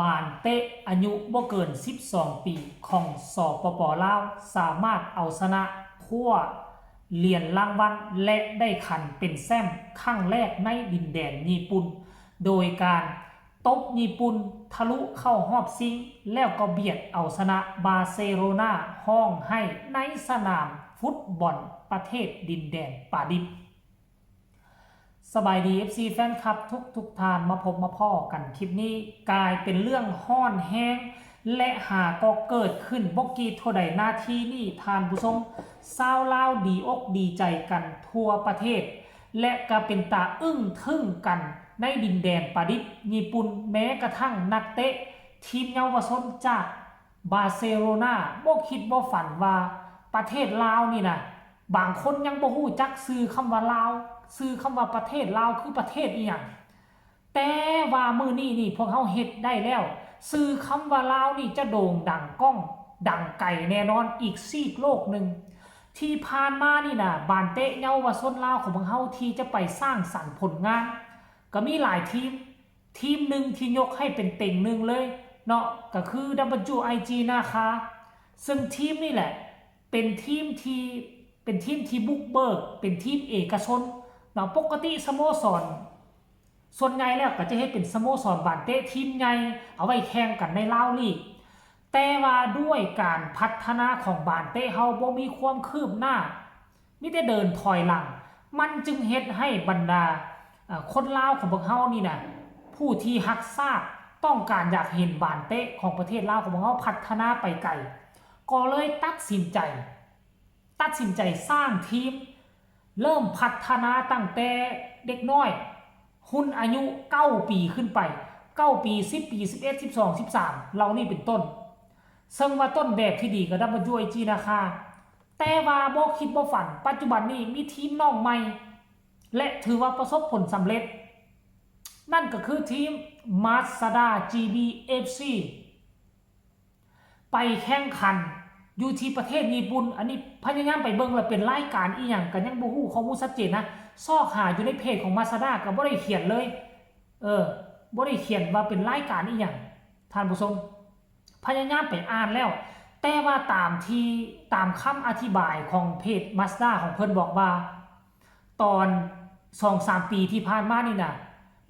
ບານເຕະອາຍຸບໍ່ເກີນສິບສອງປີຂອງ ສປປ ລາວ ສາມາດເອົາຊະນະຄົວຫຼຽນລາງວັນ ແລະ ໄດ້ຂັນເປັນແຊ້ມຄັ້ງແລກໃນດິນແດນຍີ່ປຸ່ນ ໂດຍການຕົບຍີ່ປຸ່ນທະລຸເຂົ້າຮອບຊິງ ແລ້ວກໍບຽດເອົາຊະນະບາເຊໂລນາຮ້ອງໄຫ້ໃນສະໜາມຟຸດບອນປະເທດດິນແດນປາດິບ. ສະບາຍດີ ເອັຟຊີ ແຟນຄລັບທຸກໆທ່ານ ມາພົບມາພໍ້ກັນຄລິບນີ້ ກາຍເປັນເລື່ອງຮ້ອນແຮງ ແລະ ຫາກໍເກີດຂຶ້ນບໍ່ກີ່ເທົ່າໃດນາທີນີ້ ທ່ານຜູ້ຊົມ ຊາວລາວດີອົກດີໃຈກັນທົ່ວປະເທດ ແລະ ກະເປັນຕາອຶ້ງທຶ້ງກັນໃນດິນແດນປາດິບຍີ່ປຸ່ນ ແມ້ກະທັ່ງນັກເຕະທີມເຍົາວະຊົນຈາກ ບາເຊໂລນາ ບໍ່ຄິດບໍ່ຝັນວ່າປະເທດລາວນີ້ນະ ບາງຄົນຍັງບໍ່ຮູ້ຈັກຊື່ຄຳວ່າລາວ, ຊື່ຄຳວ່າປະເທດລາວຄືປະເທດອີ່ຫຍັງ. ແຕ່ວ່າມື້ນີ້ນີ້ພວກເຮົາເຮັດໄດ້ແລ້ວ, ຊື່ຄຳວ່າລາວນີ້ຈະໂດ່ງດັງກ້ອງດັງໄກແນ່ນອນອີກຊີກໂລກໜຶ່ງ. ທີ່ຜ່ານມານີ້ນະ ບານເຕະເຍົາວະຊົນລາວຂອງພວກເຮົາທີ່ຈະໄປສ້າງສັນຜົນງານ ກໍມີຫຼາຍທີມ. ທີມໜຶ່ງທີ່ຍົກໃຫ້ເປັນເຕັງໜຶ່ງເລີຍເນາະ ກໍຄື WIG ນາຄາ ເຊິ່ງທີມນີ້ແຫຼະ ເປັນທີມທີ່ ເປັນທີມທີ່ບຸກເບີກ ເປັນທີມເອກະຊົນເນາະ. ປົກກະຕິສະໂມສອນສ່ວນໃຫຍ່ແລ້ວກໍຈະເຮັດເປັນສະໂມສອນບານເຕະທີມໃຫຍ່ ເອົາໄວ້ແຂ່ງກັນໃນລາວລີກ ແຕ່ວ່າດ້ວຍການພັດທະນາຂອງບານເຕະເຮົາບໍ່ມີຄວາມຄືບໜ້າ ມີແຕ່ເດີນຖອຍຫຼັງ, ມັນຈຶ່ງເຮັດໃຫ້ບັນດາ ເອີ ຄົນລາວຂອງພວກເຮົານີ້ນະ ຜູ້ທີ່ຮັກຊາດ ຕ້ອງການຢາກເຫັນບານເຕະຂອງປະເທດລາວຂອງພວກເຮົາພັດທະນາໄປໄກ, ກໍເລີຍຕັດສິນໃຈ ຕັດສິນໃຈສ້າງທີມ, ເລີ່ມພັດທະນາຕັ້ງແຕ່ເດັກນ້ອຍ ຮຸ່ນອາຍຸເກົ້າປີຂຶ້ນໄປ, ເກົ້າປີ, ສິບປີ, ສິບເອັດ, ສິບສອງ, ສິບສາມ ເຫຼົ່ານີ້ເປັນຕົ້ນ. ເຊິ່ງວ່າຕົ້ນແບບທີ່ດີກໍ WIG ນາຄາ, ແຕ່ວ່າບໍ່ຄິດບໍ່ຝັນ, ປັດຈຸບັນນີ້ມີທີມນ້ອງໃໝ່ ແລະ ຖືວ່າປະສົບຜົນສຳເລັດ, ນັ້ນກໍຄືທີມ Mazda GB FC ໄປແຂ່ງຂັນຢູ່ທີ່ປະເທດຍີ່ປຸ່ນ. ອັນນີ້ພະຍາຍາມໄປເບິ່ງແລ້ວເປັນລາຍການອີ່ຫຍັງກໍຍັງບໍ່ຮູ້ຂໍ້ມູນຊັດເຈນນະ, ຊອກຫາຢູ່ໃນເພຈຂອງ Mazda ກໍບໍ່ໄດ້ຂຽນເລີຍ, ເອີ ບໍ່ໄດ້ຂຽນວ່າເປັນລາຍການອີ່ຫຍັງ ທ່ານຜູ້ຊົມ. ພະຍາຍາມໄປອ່ານແລ້ວ, ແຕ່ວ່າຕາມທີ່ ຕາມຄຳອະທິບາຍຂອງເພຈ Mazda ຂອງເພິ່ນບອກວ່າ ຕອນສອງສາມປີທີ່ຜ່ານມານີ້ນະ,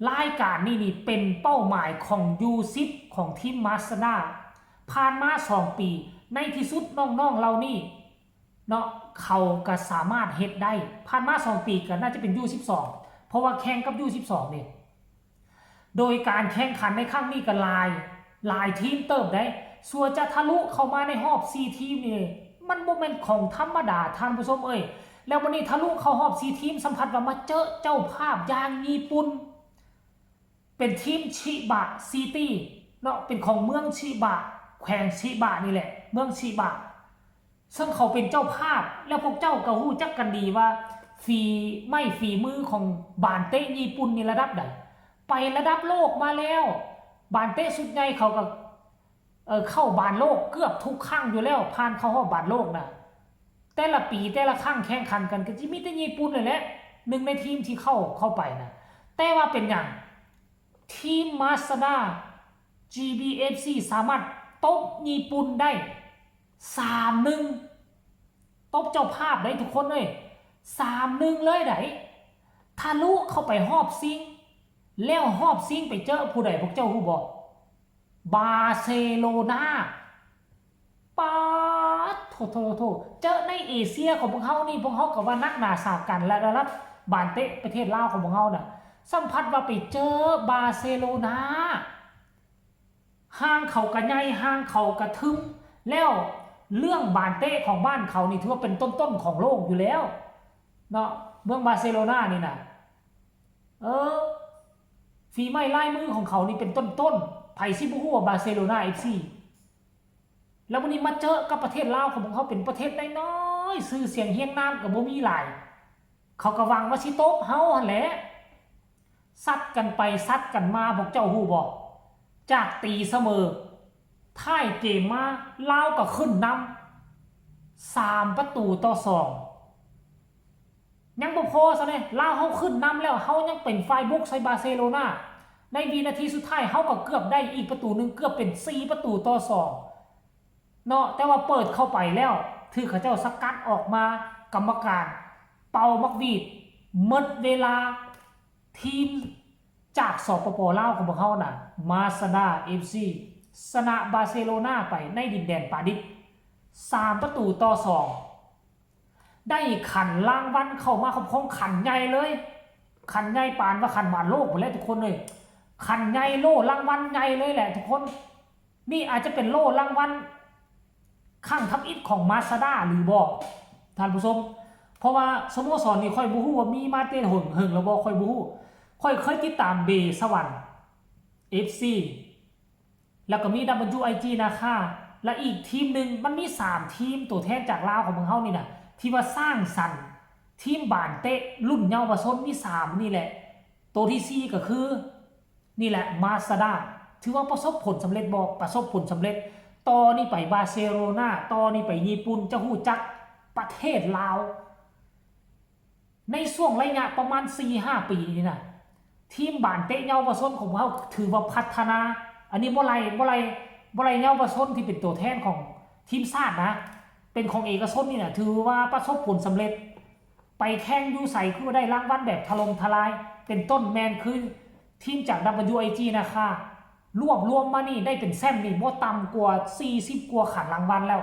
ລາຍການນີ້ນີ້ເປັນເປົ້າໝາຍຂອງ ຢູສິບ ຂອງທີມ Mazda. ຜ່ານມາສອງປີ, ໃນທີ່ສຸດນ້ອງໆເຫຼົ່ານີ້ເນາະ ເຂົາກໍສາມາດເຮັດໄດ້. ຜ່ານມາສອງປີກໍໜ້າຈະເປັນ ຢູສິບສອງ ເພາະວ່າແຂ່ງກັບ ຢູສິບສອງ ເດ້. ໂດຍການແຂ່ງຂັນໃນຄັ້ງນີ້ກໍຫຼາຍ ຫຼາຍທີມເຕີບໃດ໋ ສ່ວນຈະທະລຸເຂົ້າມາໃນຮອບສີ່ທີມນີ້ ມັນບໍ່ແມ່ນຂອງທຳມະດາ ທ່ານຜູ້ຊົມເອີຍ. ແລ້ວບັດນີ້ທະລຸເຂົ້າຮອບສີ່ທີມ ສຳພັດວ່າມາເຈີເຈົ້າພາບຢ່າງຍີ່ປຸ່ນ ເປັນທີມຊິບະຊີຕີເນາະ, ເປັນຂອງເມືອງຊິບະ ແຂວງຊິບະນີ້ແຫຼະ ເມືອງຊິບະ. ເຊິ່ງເຂົາເປັນເຈົ້າພາບ ແລ້ວພວກເຈົ້າກໍຮູ້ຈັກກັນດີວ່າ ຝີໄມ້ຝີມືຂອງບານເຕະຍີ່ປຸ່ນນີ້ລະດັບໃດ ໄປລະດັບໂລກມາແລ້ວ. ບານເຕະຊຸດໃຫຍ່ເຂົາກໍ ເອີ ເຂົ້າບານໂລກເກືອບທຸກຄັ້ງຢູ່ແລ້ວ, ຜ່ານເຂົ້າຮອບບານໂລກນະ. ແຕ່ລະປີແຕ່ລະຄັ້ງແຂ່ງຂັນກັນ ກໍຊິມີແຕ່ຍີ່ປຸ່ນນັ້ນແຫຼະ ໜຶ່ງໃນທີມທີ່ເຂົ້າ ເຂົ້າໄປນະ. ແຕ່ວ່າເປັນຫຍັງ ທີມ Mazda GB FC ສາມາດຕົບຍີ່ປຸ່ນໄດ້ ສາມໜຶ່ງ ຕົບເຈົ້າພາບໄດ້ທຸກຄົນເອີຍ ສາມໜຶ່ງ ເລີຍໄດ໋ ທະລຸເຂົ້າໄປຮອບຊິງ ແລ້ວຮອບຊິງໄປເຈີຜູ້ໃດ ພວກເຈົ້າຮູ້ບໍ່? ບາເຊໂລນາ. ປາດໂທ ໂທ ໂທ ເຈີໃນເອເຊຍຂອງພວກເຮົານີ້ ພວກເຮົາກໍວ່າໜັກໜາສາກັນລະ ລະດັບບານເຕະປະເທດລາວຂອງພວກເຮົານະ ສຳພັດວ່າໄປເຈີບາເຊໂລນາ. ຮ່າງເຂົາກະໃຫຍ່ ຮ່າງເຂົາກະທຶ່ມ ແລ້ວເລື່ອງບານເຕະຂອງບ້ານເຂົານີ້ຖືວ່າເປັນຕົ້ນໆຂອງໂລກຢູ່ແລ້ວເນາະ ເມືອງບາເຊໂລນານີ້ນະ. ເອີ ຝີໄມ້ລາຍມືຂອງເຂົານີ້ເປັນຕົ້ນໆ ໃຜຊິບໍ່ຮູ້ວ່າບາເຊໂລນາ FC. ແລ້ວບັດນີ້ມາເຈີກັບປະເທດລາວຂອງພວກເຮົາ ເປັນປະເທດນ້ອຍໆ ຊື່ສຽງຮຽງນາມກໍບໍ່ມີຫຼາຍ ເຂົາກໍຫວັງວ່າຊິຕົບເຮົາຫັ້ນແຫຼະ. ຊັດກັນໄປຊັດກັນມາ ພວກເຈົ້າຮູ້ບໍ່? ຈາກຕີສະເໝີ ທ້າຍເກມມາ ລາວກໍຂຶ້ນນຳສາມປະຕູຕໍ່ສອງ. ຍັງບໍ່ພໍຊະເດ ລາວເຮົາຂຶ້ນນຳແລ້ວ ເຮົາຍັງເປັນຝ່າຍບຸກໃສ່ບາເຊໂລນາ. ໃນວິນາທີສຸດທ້າຍ ເຮົາກໍເກືອບໄດ້ອີກປະຕູໜຶ່ງ ເກືອບເປັນສີ່ປະຕູຕໍ່ສອງເນາະ, ແຕ່ວ່າເປີດເຂົ້າໄປແລ້ວ ຖືກເຂົາເຈົ້າສະກັດອອກມາ. ກຳມະການເປົ່າໝາກຫວີດ ໝົດເວລາ. ທີມຈາກ ສປປ ລາວ ຂອງພວກເຮົານະ ມາຊາດາ ເອັຟຊີ ຊະນະບາເຊໂລນາໄປໃນດິນແດນປາຣີ ສາມປະຕູຕໍ່ສອງ. ໄດ້ຂັນລາງວັນເຂົ້າມາຄອບຄອງ ຂັນໃຫຍ່ເລີຍ, ຂັນໃຫຍ່ປານວ່າຂັນບານໂລກພຸ້ນແຫຼະທຸກຄົນເອີຍ, ຂັນໃຫຍ່ ໂລ່ລາງວັນໃຫຍ່ເລີຍແຫຼະທຸກຄົນ. ນີ້ອາດຈະເປັນໂລ່ລາງວັນຄັ້ງທຳອິດຂອງມາຊາດາຫຼືບໍ່ທ່ານຜູ້ຊົມ? ເພາະວ່າສະໂມສອນນີ້ຂ້ອຍບໍ່ຮູ້ວ່າມີມາແຕ່ເຫິງ ເຫິງແລ້ວບໍ່ ຂ້ອຍບໍ່ຮູ້. ຂ້ອຍເຄີຍຕິດຕາມເບສະຫວັນ ເອັຟຊີ ແລ້ວກໍມີ ດັບເບິນຢູໄອຈີ ນາຄາ ແລະ ອີກທີມໜຶ່ງ. ມັນມີສາມທີມ ຕົວແທນຈາກລາວຂອງພວກເຮົານີ້ນະ ທີ່ວ່າສ້າງສັນທີມບານເຕະລຸ້ນເຍົາວະຊົນ ມີສາມນີ້ແຫຼະ. ໂຕທີສີ່ກໍຄື ນີ້ແຫຼະ ມາຊາດາ ຖືວ່າປະສົບຜົນສຳເລັດບໍ່? ປະສົບຜົນສຳເລັດ. ຕໍ່ນີ້ໄປບາເຊໂລນາ, ຕໍ່ນີ້ໄປຍີ່ປຸ່ນ. ຈະຮູ້ຈັກປະເທດລາວ ໃນຊ່ວງໄລຍະປະມານສີ່ຫ້າປີນີ້ນະ ທີມບານເຕະເຍົາວະຊົນຂອງພວກເຮົາຖືວ່າພັດທະນາ. ອັນນີ້ບໍ່ໄລ່ ບໍ່ໄລ່ ບໍ່ໄລ່ເຍົາວະຊົນທີ່ເປັນຕົວແທນຂອງທີມຊາດນະ, ເປັນຂອງເອກະຊົນນີ້ນະ ຖືວ່າປະສົບຜົນສຳເລັດ. ໄປແຂ່ງຢູ່ໃສຄືໄດ້ລາງວັນແບບຖະຫຼົ່ມທະລາຍ, ເປັນຕົ້ນແມ່ນຄືທີມຈາກ ດັບເບິນຢູໄອຈີ ນາຄາ ລວບລວມມານີ້ໄດ້ເປັນແຊ້ມນີ້ບໍ່ຕ່ຳກວ່າສີ່ສິບກວ່າຂັນລາງວັນແລ້ວ,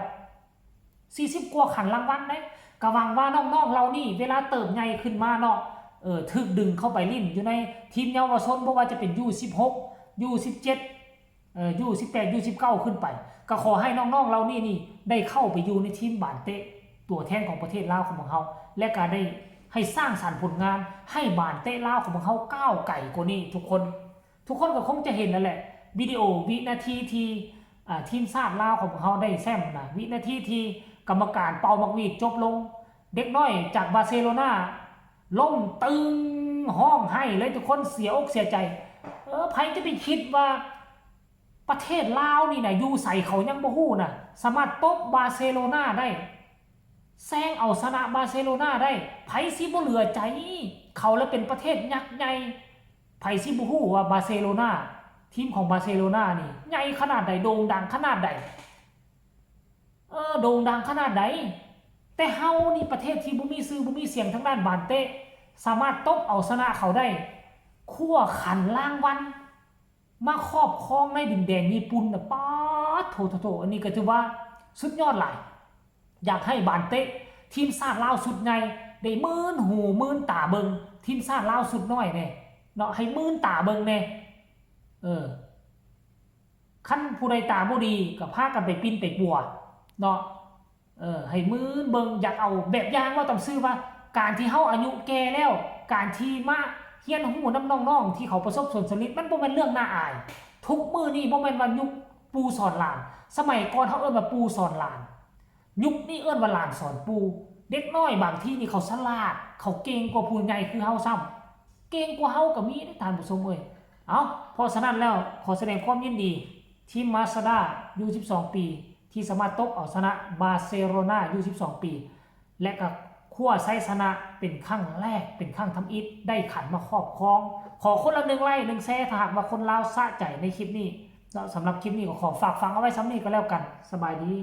ສີ່ສິບກວ່າຂັນລາງວັນເດ້. ກະຫວັງວ່ານ້ອງໆເຫຼົ່ານີ້ເວລາເຕີບໃຫຍ່ຂຶ້ນມາເນາະ ເອີ ຖືກດຶງເຂົ້າໄປຫຼິ້ນຢູ່ໃນທີມເຍົາວະຊົນ ບໍ່ວ່າຈະເປັນ ຢູສິບຫົກ ຢູສິບເຈັດ ເອີ ຢູສິບແປດ ຢູສິບເກົ້າ ຂຶ້ນໄປ, ກໍຂໍໃຫ້ນ້ອງໆເຫຼົ່ານີ້ນີ້ໄດ້ເຂົ້າໄປຢູ່ໃນທີມບານເຕະຕົວແທນຂອງປະເທດລາວຂອງພວກເຮົາ ແລະ ກໍໄດ້ໃຫ້ສ້າງສັນຜົນງານໃຫ້ບານເຕະລາວຂອງພວກເຮົາກ້າວໄກກວ່ານີ້ທຸກຄົນ. ທຸກຄົນກໍຄົງຈະເຫັນນັ້ນແຫຼະ ວິດີໂອວິນາທີທີ່ ອາ ທີມຊາດລາວຂອງພວກເຮົາໄດ້ແຊ້ມນະ, ວິນາທີທີ່ກຳມະການເປົ່າໝາກຫວີດຈົບລົງ, ເດັກນ້ອຍຈາກບາເຊໂລນາ ລົ້ມຕຶງ ຮ້ອງໄຫ້ເລີຍ ທຸກຄົນເສຍອົກເສຍໃຈ. ເອີ ໃຜຈະໄປຄິດວ່າປະເທດລາວນີ້ນະ ຢູ່ໃສເຂົາຍັງບໍ່ຮູ້ນະ ສາມາດຕົບບາເຊໂລນາໄດ້, ແຊງເອົາຊະນະບາເຊໂລນາໄດ້. ໃຜຊິບໍ່ເຫຼືອໃຈ? ເຂົາລະເປັນປະເທດຍັກໃຫຍ່, ໃຜຊິບໍ່ຮູ້ວ່າບາເຊໂລນາ ທີມຂອງບາເຊໂລນານີ້ໃຫຍ່ຂະໜາດໃດ ໂດ່ງດັງຂະໜາດໃດ? ເອີ ໂດ່ງດັງຂະໜາດໃດ? ແຕ່ເຮົານີ້ປະເທດທີ່ບໍ່ມີຊື່ບໍ່ມີສຽງທາງດ້ານບານເຕະ ສາມາດຕົບເອົາຊະນະເຂົາໄດ້, ຄວ້າຂັນລາງວັນມາຄອບຄອງໃນດິນແດນຍີ່ປຸ່ນນະ. ປາດໂທ້ໆໆ ອັນນີ້ກໍຖືວ່າສຸດຍອດຫຼາຍ. ຢາກໃຫ້ບານເຕະທີມຊາດລາວຊຸດໃຫຍ່ໄດ້ມື່ນຫູມື່ນຕາເບິ່ງທີມຊາດລາວຊຸດນ້ອຍແດ່ເນາະ, ໃຫ້ມື່ນຕາເບິ່ງແດ່. ເອີ ຄັນຜູ້ໃດຕາບໍ່ດີກໍພາກັນໄປປິ່ນໄປປົວເນາະ. ເອີ ໃຫ້ມື່ນເບິ່ງ, ຢາກເອົາແບບຢ່າງ ເວົ້າຕາມຊື່ວ່າ ການທີ່ເຮົາອາຍຸແກ່ແລ້ວ, ການທີ່ມາຮຽນຮູ້ນຳນ້ອງໆທີ່ເຂົາປະສົບຜົນສຳເລັດ ມັນບໍ່ແມ່ນເລື່ອງໜ້າອາຍ. ທຸກມື້ນີ້ບໍ່ແມ່ນວ່າຍຸກປູ່ສອນຫຼານ, ສະໄໝກ່ອນເຮົາເອີ້ນວ່າປູ່ສອນຫຼານ, ຍຸກນີ້ເອີ້ນວ່າຫຼານສອນປູ່. ເດັກນ້ອຍບາງທີນີ້ເຂົາສະຫຼາດ, ເຂົາເກັ່ງກວ່າຜູ້ໃຫຍ່ຄືເຮົາຊ້ຳ, ເກັ່ງກວ່າເຮົາກໍມີເດ້ທ່ານຜູ້ຊົມເອີຍ. ເອົ້າ ເພາະສະນັ້ນແລ້ວ ຂໍສະແດງຄວາມຍິນດີທີມມາຊາດາ ຢູສິບສອງປີ ທີ່ສາມາດຕົບເອົາຊະນະບາເຊໂລນາ ຢູສິບສອງປີ ແລະ ກໍຄວ້າໄຊຊະນະເປັນຄັ້ງແລກ ເປັນຄັ້ງທຳອິດ ໄດ້ຂັນມາຄອບຄອງ. ຂໍຄົນລະໜຶ່ງໄລ້ ໜຶ່ງແຊ ຖ້າຫາກວ່າຄົນລາວສະໃຈໃນຄລິບນີ້ເນາະ. ສຳລັບຄລິບນີ້ກໍຂໍຝາກຝັງເອົາໄວ້ສ່ຳນີ້ກໍແລ້ວກັນ. ສະບາຍດີ.